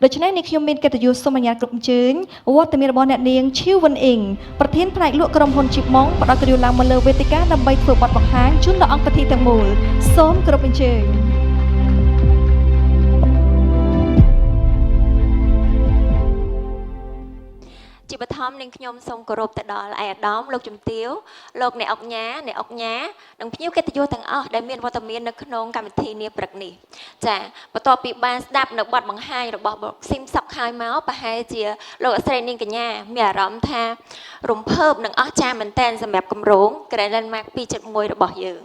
ដូច្នេះនេះខ្ញុំមានកិត្តិយសសូមអនុញ្ញាតគ្រប់អញ្ជើញវត្តមានរបស់អ្នកនាងឈីវវិនអ៊ីងប្រធានផ្នែកលក់ក្រុមហ៊ុនជីបម៉ុងផ្ដល់កិត្តិយសឡើងមកលើវេទិកាដើម្បីធ្វើបទបង្ហាញជូនដល់អង្គពិធីទាំងមូលសូមគោរពអញ្ជើញ ជាបឋមនាងខ្ញុំសូមគោរពទៅដល់ឯកឧត្តមលោកជំទាវលោកអ្នកអុកញ៉ាអ្នកអុកញ៉ានិងភ្ញៀវកិត្តិយសទាំងអស់ដែលមានវត្តមាននៅក្នុងកម្មវិធីនាព្រឹកនេះចាបន្ទាប់ពីបានស្ដាប់នៅបទបង្ហាញរបស់លោកស៊ីមសុកហើយមកប្រហែលជាលោកអស្រីនាងកញ្ញាមានអារម្មណ៍ថារំភើបនិងអស្ចារ្យមែនទែនសម្រាប់គម្រោង Grand Landmark 271របស់យើង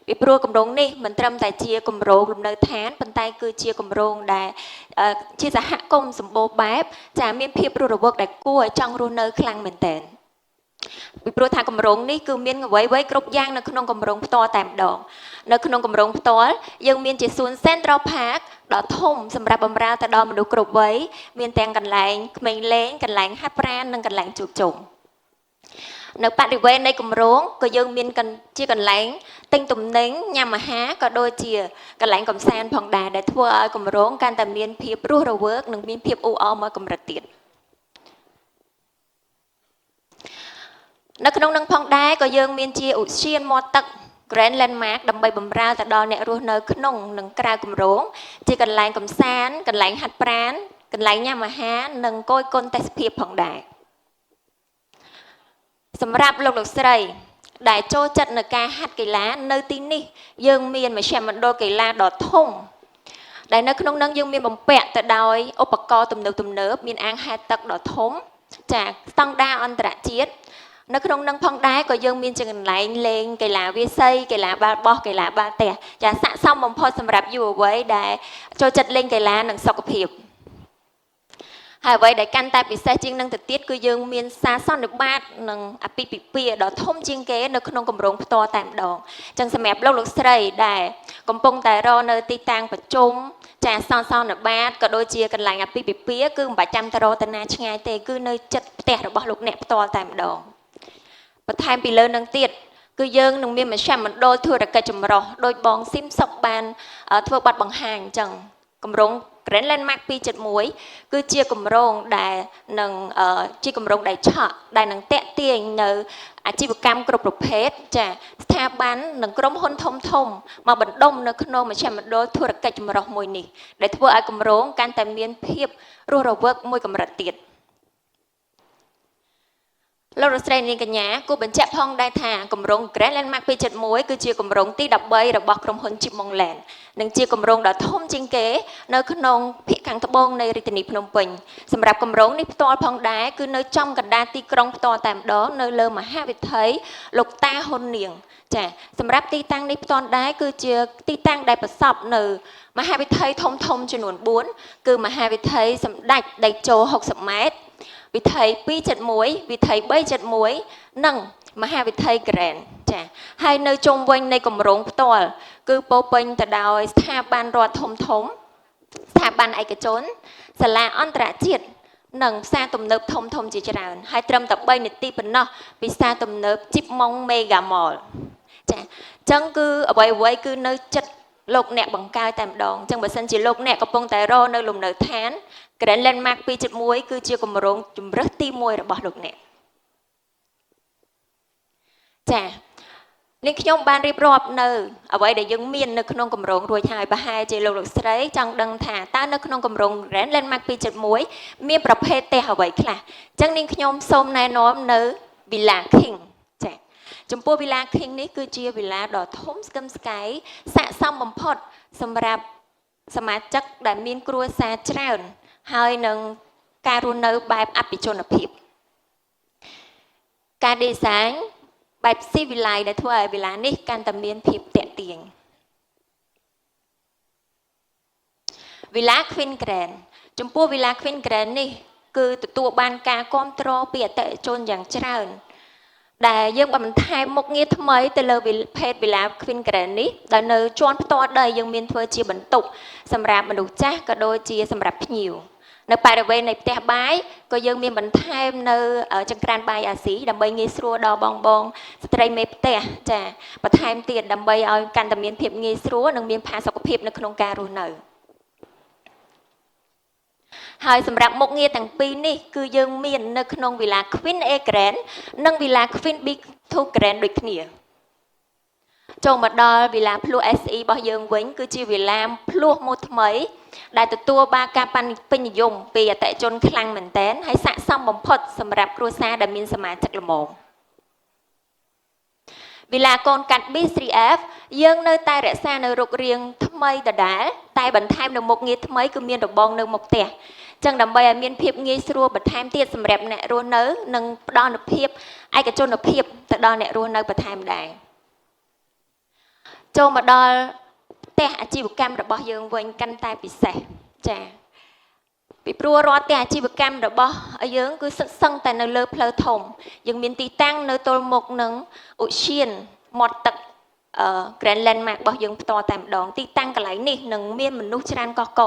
ពីព្រោះគម្រោងនេះមិនត្រឹមតែជាគម្រោងលំនៅឋានប៉ុន្តែគឺជាគម្រោងដែលជាសហគមន៍សម្បូរបែបចាមានភាពរស់រវើកដែលគួរឲ្យចង់រស់នៅខ្លាំងមែនទែនពីព្រោះថាគម្រោងនេះគឺមានអ្វីៗគ្រប់យ៉ាងនៅក្នុងគម្រោងផ្ទាល់តែម្ដងនៅក្នុងគម្រោងផ្ទាល់យើងមានជាសួន Central Park ដ៏ធំសម្រាប់បម្រើទៅដល់មនុស្សគ្រប់វ័យមានទាំងកន្លែងក្មេងលេងកន្លែងហាត់ប្រាណនិងកន្លែងជួបជុំនៅបរិវេណនៃគម្រោងក៏យើងមានជាកន្លែងទិញទំនិញញ៉ាំអាហារក៏ដូចជាកន្លែងកម្សាន្តផងដែរដែលធ្វើឲ្យគម្រោងកាន់តែមានភាពរស់រវើកនិងមានភាពអ៊ូអរមួយកម្រិតទៀតនៅក្នុងនឹងផងដែរក៏យើងមានជាឧទ្យានមាត់ទឹក Grand Landmark ដើម្បីបម្រើទៅដល់អ្នករស់នៅក្នុងនិងក្រៅគម្រោងជាកន្លែងកម្សាន្តកន្លែងហាត់ប្រាណកន្លែងញ៉ាំអាហារនិងគយគន់ទេសភាពផងដែរសម្រាប់លោកលោកស្រីដែលចូលចិត្តនៅការហាត់កីឡានៅទីនេះយើងមានមជ្ឈមណ្ឌលកីឡាដ៏ធំដែលនៅក្នុងនឹងយើងមានបំពាក់ទៅដោយឧបករណ៍ទំនើបៗមានអាងហែលទឹកដ៏ធំចាស្តង់ដារអន្តរជាតិនៅក្នុងនឹងផងដែរក៏យើងមានជាកន្លែងលេងកីឡាវាសីកីឡាបាល់បោះកីឡាបាល់ទះចាស័ក្តិសមបំផុតសម្រាប់យុវវ័យដែលចូលចិត្តលេងកីឡានិងសុខភាពហើយអ្វីដែលកាន់តែពិសេសជាងនឹងទៅទៀតគឺយើងមានសារសន្និបាតនិងអាពាហ៍ពិពាហ៍ដ៏ធំជាងគេនៅក្នុងគម្រោងផ្ទាល់តែម្ដងអញ្ចឹងសម្រាប់លោកលោកស្រីដែលកំពុងតែរកនៅទីតាំងប្រជុំចាសន្និបាតក៏ដូចជាកន្លែងអាពាហ៍ពិពាហ៍គឺមិនបាច់ចាំទៅរកទៅណាឆ្ងាយទេគឺនៅចិត្តផ្ទះរបស់លោកអ្នកផ្ទាល់តែម្ដងបន្ថែមពីលើនឹងទៀតគឺយើងនឹងមានមជ្ឈមណ្ឌលធុរកិច្ចចម្រុះដោយបងស៊ីមសុកបានធ្វើបទបង្ហាញអញ្ចឹងគម្រោង Grand Landmark 271គឺជាគម្រោងដែលនឹងជាគម្រោងដែលឆក់ដែលនឹងតាក់ទាញនៅអាជីវកម្មគ្រប់ប្រភេទចាស្ថាប័ននិងក្រុមហ៊ុនធំធំមកបណ្ដុំនៅក្នុងមជ្ឈមណ្ឌលធុរកិច្ចចម្រុះមួយនេះដែលធ្វើឲ្យគម្រោងកាន់តែមានភាពរស់រវើកមួយកម្រិតទៀតលោកលោកស្រីនាងកញ្ញាគូបញ្ជាក់ផងដែរថាគម្រោង Grand Landmark 271គឺជាគម្រោងទី13របស់ក្រុមហ៊ុន Chip Mong Land និងជាគម្រោងដ៏ធំជាងគេនៅក្នុងភាគខាងត្បូងនៃរាជធានីភ្នំពេញសម្រាប់គម្រោងនេះផ្ទាល់ផងដែរគឺនៅចំកណ្ដាលទីក្រុងផ្ទាល់តែម្ដងនៅលើមហាវិថីលោកតាហ៊ុននាងចាសម្រាប់ទីតាំងនេះផ្ទាល់ដែរគឺជាទីតាំងដែលប្រសពនៅមហាវិថីធំធំចំនួន4គឺមហាវិថីសម្ដេចតេជោ60ម៉ែត្រវិថី271វិថី371និងមហាវិថី Grand ចាហើយនៅជុំវិញនៃគម្រោងផ្ទាល់គឺពោពេញទៅដោយស្ថាប័នរដ្ឋធំធំស្ថាប័នឯកជនសាលាអន្តរជាតិនិងផ្សារទំនើបធំធំជាច្រើនហើយត្រឹមតែ3នាទីប៉ុណ្ណោះពីផ្សារទំនើប Chip Mong Mega Mall ចាអញ្ចឹងគឺអ្វីៗគឺនៅចិត្តលោកអ្នកបង្កើតតែម្ដងអញ្ចឹងបើសិនជាលោកអ្នកកំពុងតែរកនៅលំនៅឋាន Grand Landmark 271គឺជាគម្រោងជំរើសទី1របស់លោកអ្នកចានេះខ្ញុំបានរៀបរាប់នៅអ្វីដែលយើងមាននៅក្នុងគម្រោងរួចហើយប្រហែលជាលោកលោកស្រីចង់ដឹងថាតើនៅក្នុងគម្រោង Grand Landmark 271មានប្រភេទផ្ទះអ្វីខ្លះអញ្ចឹងនាងខ្ញុំសូមណែនាំនៅ Villa King ចាចំពោះ Villa King នេះគឺជាវិឡាដ៏ធំស្កឹមស្កៃស័ក្តិសមបំផុតសម្រាប់សមាជិកដែលមានគ្រួសារច្រើនហើយនឹងការរស់នៅបែបអភិជនភាពការ design បែបស៊ីវិល័យដែលធ្វើឲ្យវិឡានេះកាន់តែមានភាពទាក់ទាញវិឡា Queen Grand ចំពោះវិឡា Queen Grand នេះគឺទទួលបានការគាំទ្រពីអតិថិជនយ៉ាងច្រើនដែលយើងបានបន្ថែមមុខងារថ្មីទៅលើភេទវិឡា Queen Grand នេះដែលនៅជាន់ផ្ទាល់ដីយើងមានធ្វើជាបន្ទប់សម្រាប់មនុស្សចាស់ក៏ដូចជាសម្រាប់ភ្ញៀវនៅបរិវេណនៃផ្ទះបាយក៏យើងមានបន្ថែមនៅចង្ក្រានបាយអាស៊ីដើម្បីងាយស្រួលដល់បងបងស្ត្រីមេផ្ទះចាបន្ថែមទៀតដើម្បីឲ្យកាន់តែមានភាពងាយស្រួលនិងមានផាសុកភាពនៅក្នុងការរស់នៅ ហើយសម្រាប់មុខងារទាំងពីរនេះគឺយើងមាននៅក្នុងវិឡា Queen A Grand និងវិឡា Queen B2 Grand ដូចគ្នាចូលមកដល់វិឡាភ្លោះ SE របស់យើងវិញគឺជាវិឡាភ្លោះម៉ូដថ្មី ដែលទទួលបានការពេញនិយមពីអតិថិជនខ្លាំងមែនទែនហើយស័ក្តិសមបំផុតសម្រាប់គ្រួសារដែលមានសមាជិកល្មមវិឡាកូនកាត់ B3F យើងនៅតែរក្សានៅរូបរាងថ្មីដដែលតែបន្ថែមនៅមុខងារថ្មីគឺមានរបងនៅមុខផ្ទះចឹងដើម្បីឲ្យមានភាពងាយស្រួលបន្ថែមទៀតសម្រាប់អ្នករស់នៅនិងផ្ដល់នូវភាពឯកជនភាពទៅដល់អ្នករស់នៅបន្ថែមដែរចូលមកដល់ផ្ទះអាជីវកម្មរបស់យើងវិញកាន់តែពិសេសចាពីព្រោះរាល់ផ្ទះអាជីវកម្មរបស់យើងគឺសិតសឹងតែនៅលើផ្លូវធំយើងមានទីតាំងនៅទល់មុខនឹងឧទ្យានមាត់ទឹកអឺ Grand Landmark របស់យើងផ្ទាល់តែម្ដងទីតាំងកន្លែងនេះនឹងមានមនុស្សច្រើនកកក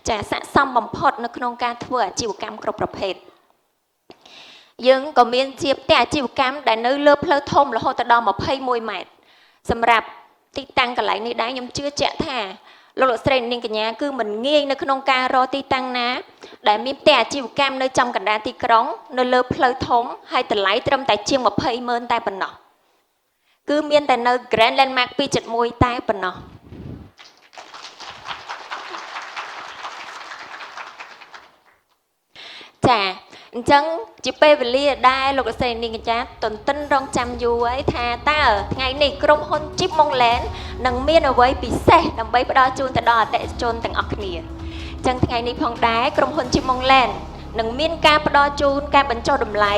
ចាស័ក្តិសមបំផុតនៅក្នុងការធ្វើអាជីវកម្មគ្រប់ប្រភេទយើងក៏មានជាផ្ទះអាជីវកម្មដែលនៅលើផ្លូវធំរហូតដល់21ម៉ែត្រសម្រាប់ទីតាំងកន្លែងនេះដែរខ្ញុំជឿជាក់ថាលោកលោកស្រីនាងកញ្ញាគឺមិនងាយនៅក្នុងការរកទីតាំងណាដែលមានផ្ទះអាជីវកម្មនៅចំកណ្ដាលទីក្រុងនៅលើផ្លូវធំហើយតម្លៃត្រឹមតែជាង20ម៉ឺនតែប៉ុណ្ណោះគឺមានតែនៅ Grand Landmark 271តែប៉ុណ្ណោះចាអញ្ចឹងជាពេលវេលាដែលលោកស្រីនាងកញ្ញាទន្ទឹនរង់ចាំយូរហើយថាតើថ្ងៃនេះក្រុមហ៊ុន Chip Mong Land នឹងមានអ្វីពិសេសដើម្បីផ្ដល់ជូនទៅដល់អតិថិជនទាំងអស់គ្នាអញ្ចឹងថ្ងៃនេះផងដែរក្រុមហ៊ុន Chip Mong Land នឹងមានការផ្ដល់ជូនការបញ្ចុះតម្លៃ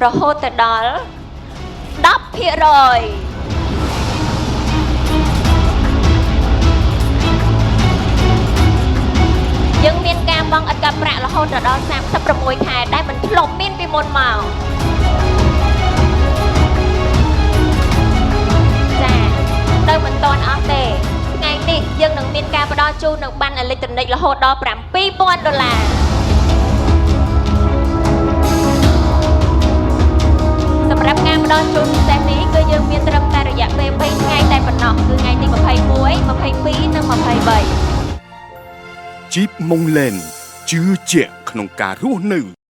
រហូតទៅដល់10%យើងមានការបង់ឥតការប្រាក់រហូតដល់36ខែដែលមិនធ្លាប់មានពីមុនមកចានៅមិនទាន់អស់ទេថ្ងៃនេះយើងនឹងមានការផ្ដល់ជូននៅប័ណ្ណអេឡិចត្រូនិករហូតដល់7000ដុល្លារសម្រាប់ការផ្ដល់ជូនពិសេសនេះគឺយើងមានត្រឹមតែរយៈពេល3ថ្ងៃតែប៉ុណ្ណោះគឺថ្ងៃទី21 22និង23 ជីបម៉ុងលែនជឿជាក់ក្នុងការរស់នៅ។